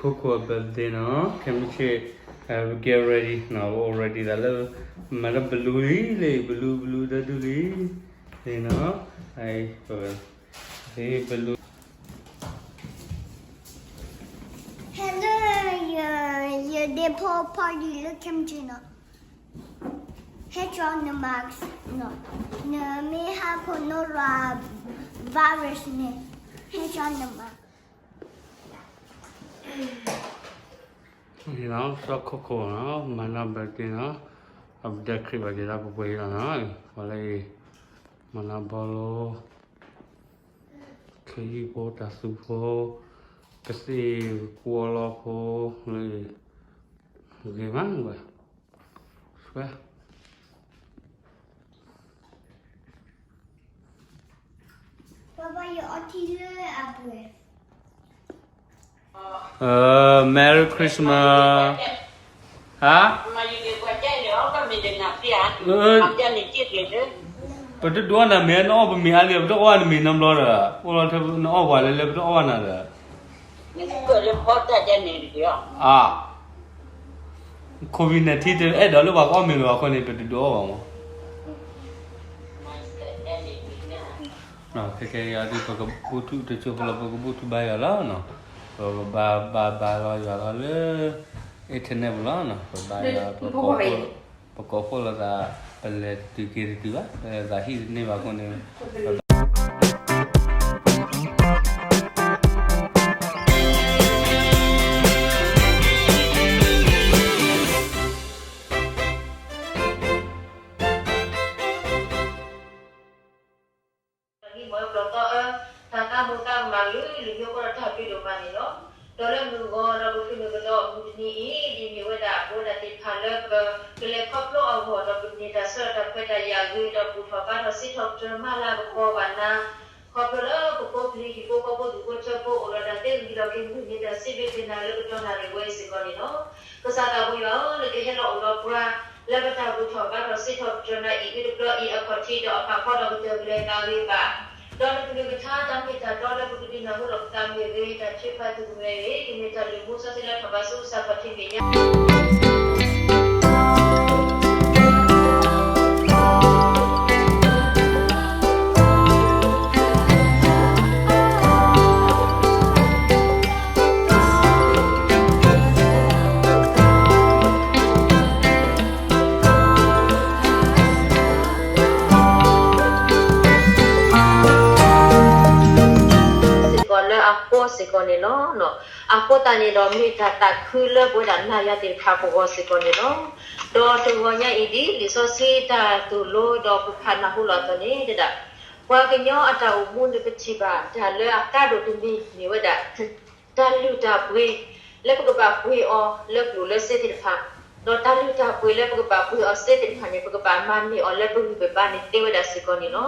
ခိခိၣ်အ birthday နီၤ, ခဲမုၢ်ဆ့ၣ် we get ready နီၤ, ပ ready သးလၢ မၤလၢ balloon လံ လံ balloon balloon တၢ်ဒုလံ လံနီၤ, ပ balloon. Hello, ယဒ့ဖိ party လၢ camp နီၤ, ဟဲကၠီန mask နီၤ, နမ့ၢ်ဟးဖိနီၢ်ရၤ virus န့ၣ် ဟဲကၠီန mask. စီၤခိခိၣ်နီၤ မၤနၢၤ birthday နီၤ, အ birthday cake ဘၣ်က့ၤဒၣ်ပှဲၤပှဲၤအံၤလီၤနီၤ, ပှၤလၢအံၤ မၤနၢၤဘီလိ ခ့ယုၢ်ဖိ တၢ်သူဖိ ကသ့ၣ်ကွီလီၤဖိ လၢ ဂ့ၤမးဝဲ ဆွဲ ပၢ်ပၢ်ယအီထံလၢအပှဲၤ Merry Christmas ဟါ ပတဒိးနၤမ့ၢ်နအီၣ်ပမ့ၤအါလံ ပတအီၣ်နမ့ၤနီတဘျီဒီး အိၣ်လီၤထဲနအီၣ်ပှၤလၢလၢပတအီၣ်နၤဒီး အါ COVID nineteen တအဲၣ်ဒိးလၢပှၤကအီၣ်မ့ၤလၢၤအဃိန့ၣ် ပတဒိးအီၣ်ဘၣ်မး ခဲကဲယၤဒ်ပကဘူၣ်ထူၣ်တစိၢ်ဖိလီၤ ပကဘူၣ်ထူၣ်ဘါယွၤလီၤနီၤ, ပကဘါဘါဘါလီၤယွၤလီၤလၢ internet ပူၤလီၤနီၤ, ပဘါယွၤ ပကိးဖှိၣ်လိာ်သး ပလဲၤတတုၤက့ၤတတုၤဘၣ် ပလဲၤသးဟံၣ်တန့ၢ်ဘၣ်အဃိန့ၣ် ဟံၣ်မီၢ်ပျီတီအၢ တၢ်သးမိၢ်သးကမၣ်လုၢ်လုၢ်မိၢ်ပှၢ်ဒီးတၢ်ဘျုးဒိၣ်မးန့ၣ်လီၤ. ဒီးလၢမုၢ်ဂီၤဒီးပဖုၣ်နုာ်ကဒီးမုၢ်တနံၤအံၤ ဒ်မ့ၢ်ဝဲဒၣ်ပဝဲဒၣ်သ့ၣ်တဖၣ်လၢပကလဲၤခီဖျိအဂီၢ် ဒီးပကန့ၢ်တၢ်ဆၢကတီၢ်တၢ်ခွဲးတၢ်ယာ်အဂ့ၤ ဒီးဘူၣ်ထီၣ်ဘါထီၣ်စ့ထီၣ်ပတြၢၤမၤလၤကပီၤဘၣ်နၤ ခီဖျိလၢပဖိပလံၤဟံၣ်ဖိဃီဖိသူၣ်ဖိထၢဖိအိၣ်ဒီးတၢ်သ့ဂ့ၤဒီးက့ၤမုၢ်န့ၢ်တၢ်စံးဘျုးက့ၤနၤလၢကတီၢ်နၣ်ရံၣ်ဝဲအံၤစ့ၢ်ကီးန့ၣ်လီၤ. ကစၢ်သးပှၢ်ယွၤဧၢ, နကဟဲလီၤအိၣ်ဒီးပှၤ လၢပတၢ်ဘူၣ်ထီၣ်ဘါထီၣ်စ့ထီၣ်ပတြၢၤနၤအံၤ အံၤတဘျီအံၤအခီၣ်ထံးဒီးအဖးဖီဒီးကတၢၢ်ကလဲၤသးဂ့ၤဘၣ် ဒီးနကလုၢ်ကထါတၢ်မ့ၢ်တၢ်တီလၢပကဒုးနၢ်ဟူလီၤပသးမ့ၢ်ဂ့ၤ, တၢ်ထုကဖၣ်သုးကမဲမ့ၢ်ဂ့ၤ, ကမ့ၢ်တၢ်လုၢ်မူစီဆှံလၢထီၣ်ဘးဆူကစၢ်ခီၣ်ထံးမဲာ်ညါ စ့ၢ်ကီးလၢအဃိစ့ၢ်ကီးန့ၣ်လီၤ. အဃိသတးန့ၣ်ဒီး မ့ၢ်တၢ်သးခုလၢပဝဲဒၣ်နၤယၤသ့ၣ်တဖၣ်ပဂီၢ်စ့ၢ်ကီးန့ၣ်လီၤ. ဒီးတဂီၤညါအံၤဒ်လံာ်စီဆှံတၢ်သိၣ်လိ ဒီးပဖးနၢ်ဟူလီၤအသိးန့ၣ်ဒၣ် ပှၤကညီအတၢ်အိၣ်မူန့ၣ် ပထံၣ်ဘၣ်တၢ်လၢအကါဒိၣ်တမံၤမ့ၢ်ဝဲဒၣ် တၢ်လုၢ်တၢ်ပှ့ၤ လၢပကဘၣ်ပှ့ၤအီၤလၢကျိၣ်လၢစ့သ့ၣ်တဖၣ်, ဒီးတၢ်လုၢ်တၢ်ပှ့ၤလၢပကဘၣ်ပှ့ၤအီၤစ့သ့ၣ်တဖၣ်န့ၣ် ပကဘၣ်မၤန့ၢ်အီၤလၢပဂံၢ်ပဘါန့ၣ်သ့ဝဲဒၣ်စ့ၢ်ကီးန့ၣ်လီၤ.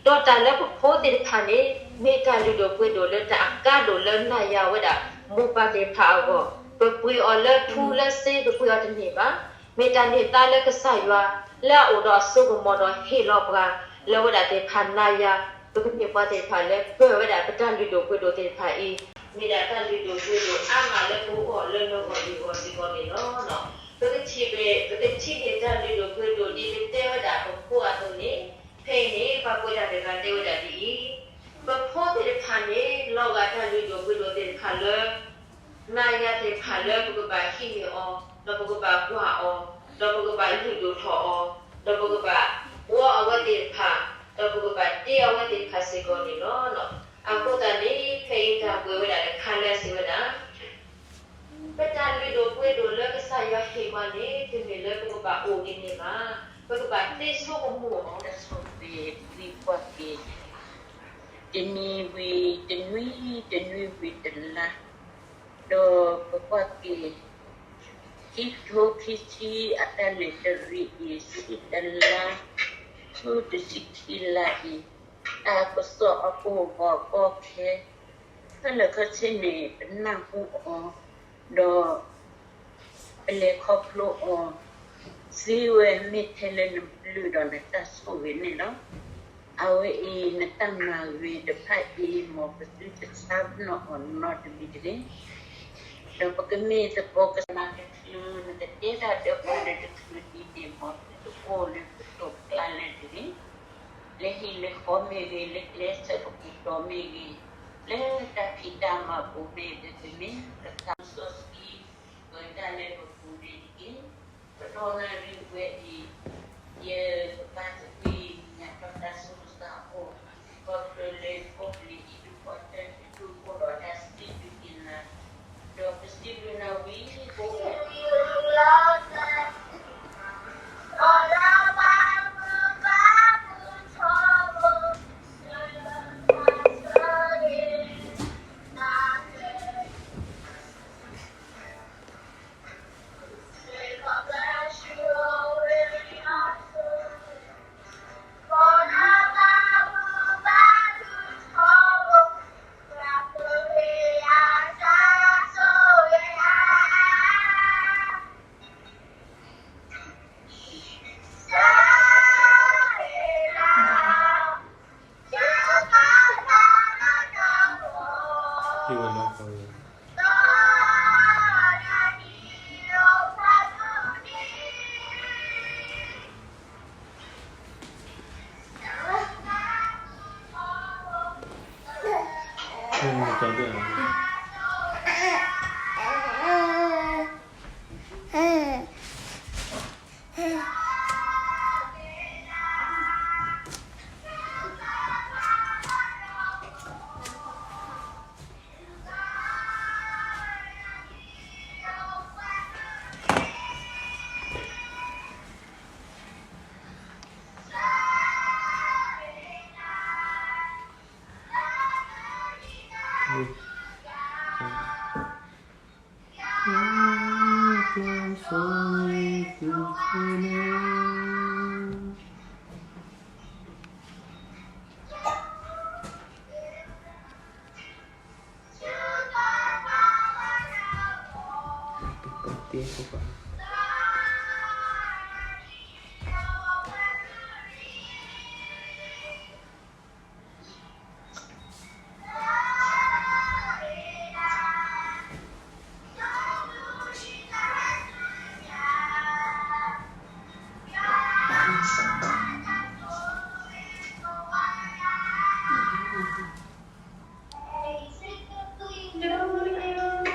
ဒီးတၢ်လၢပဖိသ့ၣ်တဖၣ်န့ၣ် မ့ၢ်တၢ်လုၢ်ဒိၣ်ပှ့ၤဒိၣ်လၢတၢ်အကါဒိၣ်လၢနၤယၤဝဲဒၣ်မိၢ်ပၢ်သ့ၣ်တဖၣ်အဂီၢ်, ပပှ့ၤအီၤလၢထူလၢစ့ ပပှ့ၤအီၤတန့ၢ်ဘၣ်. မ့ၢ်တၢ်န့ၢ်သါလၢကစၢ်ယွၤ လၢအအိၣ်ဒီးအစိကမီၤဒီးဟ့ၣ်လီၤပှၤ လၢဝဲဒၣ်သ့ၣ်တဖၣ်နၤယၤ ပကမ့ၢ်ပှၤသ့ၣ်တဖၣ်လၢပၢၢ်ဝဲဒၣ်ပတၢ်လုၢ်ဒိၣ်ပှ့ၤဒိၣ်သ့ၣ်တဖၣ်အံၤ မ့ၢ်ဒၣ်တၢ်လုၢ်ဒိၣ်ပှ့ၤဒိၣ်အါမးလၢပဂီၢ်လၢနဂီၢ်ယဂီၢ်စ့ၢ်ကီးန့ၣ်လီၤ. ပကထံၣ် ပကထံၣ်န့ၢ်တၢ်လုၢ်ဒိၣ်ပှ့ၤဒိၣ်ဒ်ပတဲဝဲဒၣ်ပဖိအသိးန့ၣ်, ဖဲအံၤန့ၣ် ပှၤကွဲးတၢ်တဂၤတဲဝဲဒၣ်ဒ်အံၤ, ပဖိသ့ၣ်တဖၣ်န့ၣ် လီၤဂာ်တၢ်လုၢ်ဒိၣ်ပှ့ၤဒိၣ်သ့ၣ်တဖၣ်လၢ နၤယၤသ့ၣ်တဖၣ်လၢပကဘၣ်ဟံးန့ၢ်အီၤ, ဒီးပကဘၣ်ကွၢ်အီၤ, ဒီးပကဘၣ်လုၢ်ဒိၣ်ထီၣ်အီၤ, ဒီးပကဘၣ်အီအဝဲသ့ၣ်တဖၣ်, ဒီးပကဘၣ်တ့အဝဲသ့ၣ်တဖၣ်စ့ၢ်ကီးန့ၣ်လီၤ. အဃိသတးန့ၣ် ဖဲအံၤတၢ်ကွဲးဝဲဒၣ်တခါလၢအစံးဝဲဒၣ် ပတၢ်လုၢ်ဒိၣ်ပှ့ၤဒိၣ်လၢကစၢ်ယွၤဟ့ၣ်ပှၤန့ၣ် တမ့ၢ်လၢပကဘၣ်အိၣ်ဒ်န့ၣ်ဘၣ်. ပကဘၣ်သ့ဆိကမိၣ်အီၤ တဆိၣ်ဂ့ၤဝံၤကွၢ်က့ၤ တနံၤဝံၤတနွံ တနွံဝံၤတလါ, ဒီးပကွၢ်က့ၤ ခံကထိခံဆံအတၢ်လဲၤတရံးအံၤ ဆံတလါ ဆူတဆံခံလါအံၤ, တၢ်ကစီၣ်အကဝီၤကီခဲ ခဲလၢာ်ခဲဆ့န့ၣ် ပနၢ်ဟူအီၤ, ဒီး ပလဲၤခီဖျိအီၤ, စံးဝဲမ့ၢ်ထဲလၢနဘျုးဒီးနတၢ်ဆိၣ်ဂ့ၤန့ၣ်လီၤ. အဝဲအံၤနတၢ်မၤဂ့ၤတဖၣ်အံၤ မ်ပသုတဆါနီၣ်အီၤနီတမံၤတဂ့ၤ. ဒီးပကမ့ၢ်သကိးကစၢ်မၤတချုး နကတဲတၢ်ဒီးပှၤလၢတချုးဒ်န့ၣ် မ်သုတအိၣ်လၢပတိာ်ပကျါလၢတဂ့ၤ, လၢဟံၣ်လၢဃီမ့ၢ်ဂ့ၤ, လၢကျဲဆၢကပူၤတီၤမ့ၢ်ဂ့ၤ, လၢတၢ်ဖံးတၢ်မၤပူၤမ့ၢ်ဂ့ၤ, ပမ့ၢ်သးစီဆှံ ပတၢ်လဲၤပူၤန့ၣ်တက့ၢ်. ပဒီနၣ်ရံၣ်ဝဲအံၤ ယကပာ်သကွံာ်ညါဒီးတၢ်ဆူးတၢ်ဆါအဃိ, ခီဖျိလၢပီၣ်လဲၣ်အံၤဒုးပီၣ်တၢ်ဒုးဒုးအိၣ်ဒီးတၢ်စံးဘျုးက့ၤနၤ, ဒီးပစံးဘျုးနၤဝ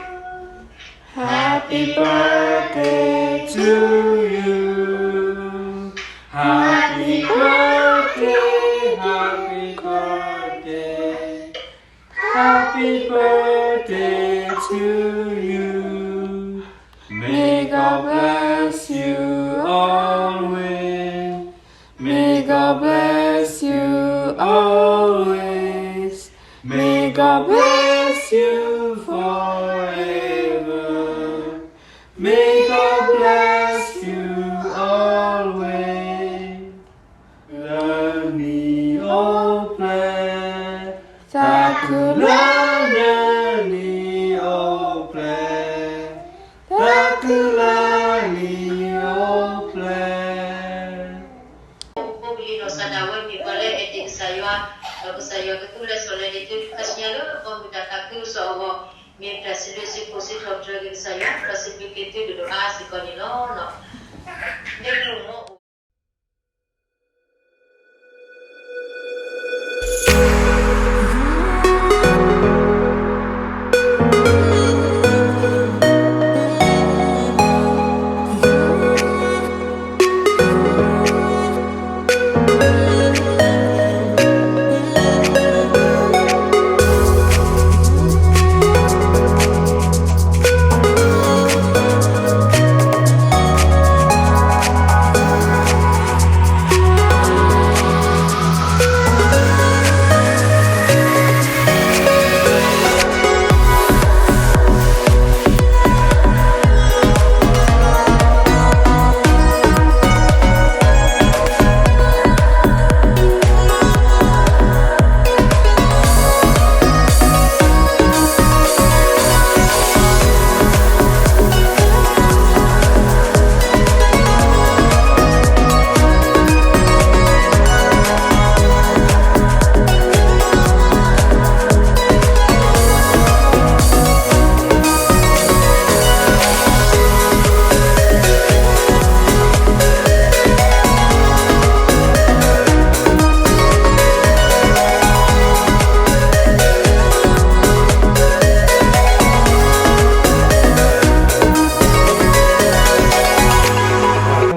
ံၤ Happy birthday to you. Happy birthday, happy birthday, happy birthday to you. May God bless you always. May God bless you always. May God bless you forever. May God bless you always.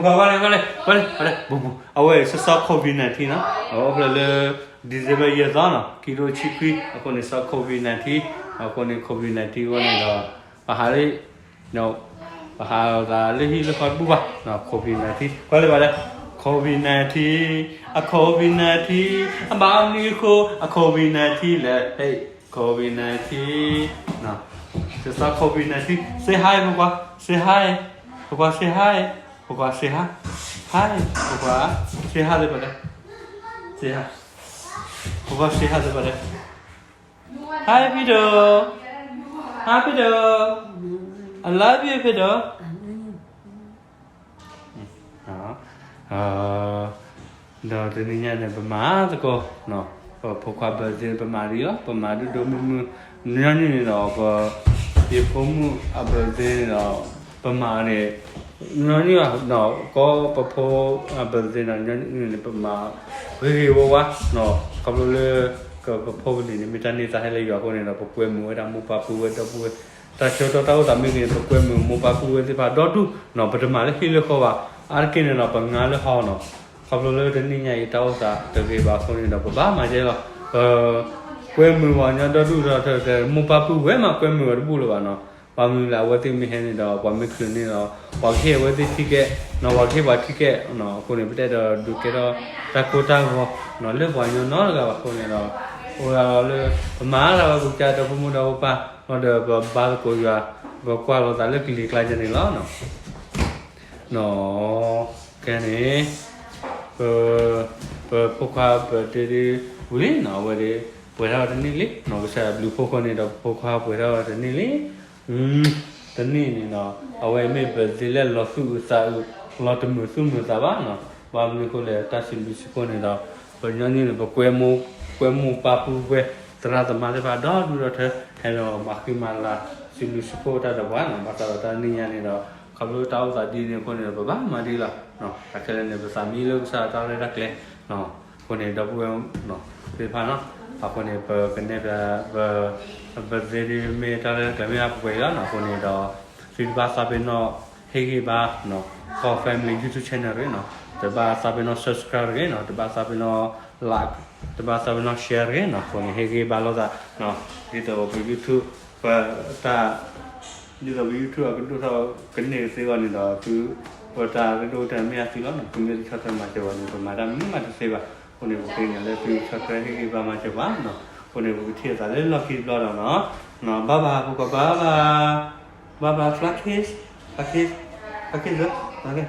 ဝဲလဲၣ် ဝဲလဲၣ် ဝဲလဲၣ် ဝဲလဲၣ် ဘူးဘူး အဝဲစီၤစီၤ COVID nineteen နီၤ, အဝဲအိၣ်ဖျဲၣ်လၢ December ယဲၢ်သီနီၤ, ခံကထိဆံခွံ, အဃိန့ၣ် စီၤ COVID nineteen, အဃိန့ၣ် COVID nineteen ဝဲန့ၣ်ဒီး ပဟးလၢ ပဟးလိာ်သးလၢဟံၣ်လၢဃီတဘူၣ်ဘၣ်, COVID nineteen ကွၢ်လၢဘၣ်လဲၣ်, COVID nineteen, အ COVID nineteen, အဘၣ်မနုၤအဃိ အ COVID nineteen လဲၣ်, ဟဲ COVID nineteen, စီၤစီၤ COVID nineteen, say hi ဖိခွါ, say hi, ဖိခွါ say hi, ဖိခွါ say hi, hi, ဖိခွါ say hi လၢဘၣ်လဲၣ်, say hi, ဖိခွါ say hi လၢဘၣ်လဲၣ်, hi ဖံဒိၣ်, hi ဖံဒိၣ်, I love you ဖံဒိၣ်. ဒီးတနံၤညါန့ၣ် ပမၤသကိး ပဖိခွါ birthday ပမၤဒံးလီၤ, ပမၤဒိၣ်ဒိၣ်မုၢ်မုၢ်, ညီနုၢ်န့ၣ်ဒီး ပ ယဖိမုၣ်အ birthday န့ၣ်ဒီး ပမၤန့ၣ် ညီနုၢ် ကီပဖိအ birthday န့ၣ် ညီနုၢ်န့ၣ် ပမၤဂ့ၤဂ့ၤဝါဝါ, ခီဖျိလၢ ကပဖိပလံၤန့ၣ် မ့ၢ်တၢ်န့ၢ်သါဟဲလၢယွၤအဃိန့ၣ်ဒီး ပကွဲမုာ်ဝဲဒၣ်မိၢ်ပၢ်ပုၢ်ဝဲၢ်ဒီပုၢ်ဝဲၢ်, တၢ်ဆၢကတီၢ်တၢ်အိၣ်သးမ့ၢ်ဂ့ၤန့ၣ် ပကွဲမုာ်မိၢ်ပၢ်ပုၢ်ဝဲၢ်သ့ၣ်တဖၣ်ဒီဒူၣ်နီၤ, ပတမၤလၢဟံၣ်လၢဃီဘၣ်, အါတက့ၢ်န့ၣ်ဒီး ပငါလၢဟီနီၤ, ခီဖျိလၢတနံၤညါအံၤတၢ်အိၣ်သးတဂ့ၤဘၣ်အဃိန့ၣ်ဒီး ပဘၣ်မၤဒ်လီၤ, ပ ကွဲမုာ်ပှၤကညီဒီဒူၣ်ဒီထၢ မိၢ်ပၢ်ပုၢ်ဝဲၢ်မး ကွဲမုာ်ဝဲတဘူၣ်လၢၤဘၣ်နီၤ, ဘၣ်မနုၤလဲၣ် အဝဲသ့ၣ်မ့ၢ်ဟဲန့ၣ်ဒီး ပှၤမ့ၢ်ချုးန့ၣ်ဒီး ပှၤကဟ့ၣ်အဝဲသ့ၣ်ထံကဲး, ပှၤကဟ့ၣ်ပှၤထံကဲး, အဃိန့ၣ် ပတအဲၣ်ဒိးဒုးကဲထီၣ်တၢ်ကိၢ်တၢ်ဂီၤ လၢပှၤကညီနီတဂၤဘၣ်အဃိန့ၣ်ဒီး အိၣ်ဒၣ်လီၤလၢ ပမၤလၢပကစၢ်ဒီဖိမိၢ်ဒီဖိပၢ် ဒီးပဘါသကိးယွၤ, ပကွၢ်လိာ်သးလၢကလံၤကျါယဲန့ၣ်လီၤ. ခဲန့ၣ် ပ ပဖိခွါ birthday ဒ်ဝံၤလံနီၤ, အဝဲဒၣ် ပှဲၤထီၣ်ဝဲတနံၣ်လံနီၤ, ကစၢ်ယွၤဘျုးဖှိၣ်အဃိန့ၣ်ဒီး ပဖိခွါပှဲၤထီၣ်ဝဲတနံၣ်လံ, တနံၣ်န့ၣ်နီၤ အဝဲမ့ၢ် birthday လၢလီၤသူၣ်အုးသးအုး လီၤတမုာ်သူၣ်မုာ်သးဘၣ်နီၤ, ဘၣ်မနုၤအဃိလဲၣ် တၢ်စံးဘျုးစံးဖှိၣ်န့ၣ်ဒီး ပညီနုၢ်န့ၣ် ပကွဲမုာ် ကွဲမုာ်မိၢ်ပၢ်ပုၢ်ဝဲၢ် သရၣ်သမါသ့ၣ်တဖၣ်ဒီဒူၣ်ဒီထၢ ဟဲဒီးမၤဃံမၤလၤ စံးဘျုးစံးဖှိၣ်တၢ်ဒီးပှၤနီၤ, ဘၣ်ဆၣ်ဒီးတနံၤညါန့ၣ်ဒီး ခီဖျိတၢ်အိၣ်သးဒ်န့ၣ်အဃိန့ၣ်ဒီး ပဘၣ်မၤဒ်လီၤ, တၢ်ခဲလၢာ်န့ၣ် ပသးမံလၢကစၢ်တၢ်ရဲၣ်တၢ်ကျဲၤ အဃိန့ၣ် ဒီပုၢ်ဝဲၢ်သ့ၣ်တဖၣ်နီၤ, အဃိန့ၣ် ပကနဲၣ်ပ ပ ပသ့ဒ်မ့ၢ်တၢ်ရဲၣ်တၢ်ကျဲၤမ့ၢ်အပှဲၤအံၤလီၤနီၤ, အဃိန့ၣ်ဒီး သုတဘၣ်သးပ့ၤနီၣ် ဟ့ၣ်ဂံၢ်ဘါ ကီၢ် family YouTube channel တဂ့ၤနီၤ, တဘၣ်သးပ့ၤနီၣ် subscribe တဂ့ၤနီၤ, တဘၣ်သးပ့ၤနီၣ် like, တဘၣ်သးပ့ၤနီၣ် share တဂ့ၤနီၤ, အဃိန့ၣ် ဟ့ၣ်ဂံၢ်ဘါလိာ်သး ဒ်သိးပ YouTube ပ တၢ် ဒ်သိးပ YouTube အကဒိၣ်ထီၣ်ကန့ၢ်ကသ့အဂီၢ်န့ၣ်ဒီး သု ပတၢ်ရ့ဒိၣ်ကတၢၢ်မ့ၢ်အသုလီၤနီၤ, သုမ့ၢ်တဆီၣ်ထွဲမၤစၢၤဘၣ်န့ၣ် ပမၤတၢ်မနုၤမးတသ့ဘၣ်, အဃိန့ၣ် ပဃ့ကညးလၢသုဆီၣ်ထွဲဟ့ၣ်ဂံၢ်ဘါမၤစၢၤပှၤနီၤ, အဃိန့ၣ် ပကထံၣ်လိာ်သးလၢလီၢ်ခံတဘျီဒီးနီၤ, ဘၣ်ဘၣ် ဖိခွါ ဘၣ်ဘၣ်, ဘၣ်ဘၣ် fly kiss, fly kiss, fly kiss လၢ ဘီ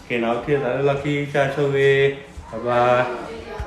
ကဲနီၤ ပထံၣ်လိာ်သးလၢလီၢ်ခံ ကစၢ်ဆိၣ်ဂ့ၤ, bye bye.